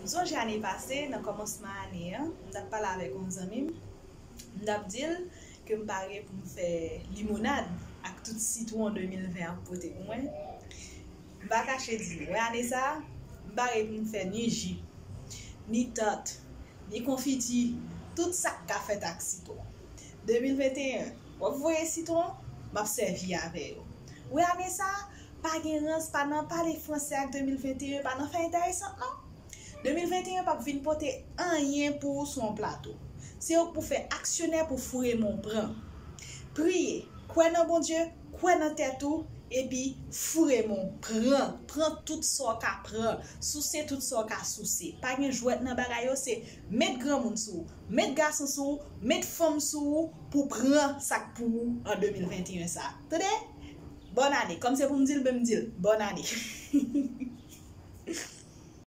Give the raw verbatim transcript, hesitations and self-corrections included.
M sonje ane pase, nan kòmansman ane an, m t ap pale avèk yon zanmi m, m t ap di l ke m pare pou m fè limonad ak tout sitwon de mil ven ap pote pou mwen. M pa kache di nou, wè ane sa a, m pare pou m fè ni ji, ni tart, ni konfiti, tout sa k ka fèt ak sitwon. De mil venteyen, w ap voye sitwon, m ap sèvi avè yo. Wè ane sa a, pa gen rans, pa nan pale franse ak de mil venteyen, pa nan fè enteresan non. De mil venteyen p ap vin pote anyen pou ou sou yon plato. Se ou k pou fè aksyonè pou foure men w pran. Priye, kwè nan Bondye, kwè nan tèt ou, epi foure men w pran. Pran tout sa w ka pran. Souse tout sa w ka souse. Pa gen jwèt nan bagay yo, se met granmoun sou ou, met gason sou ou, met fanm sou ou pou pran sa k pou ou an de mil venteyen sa. Tande? Bòn ane. Kòm se pou m di l, men m di l, bòn ane.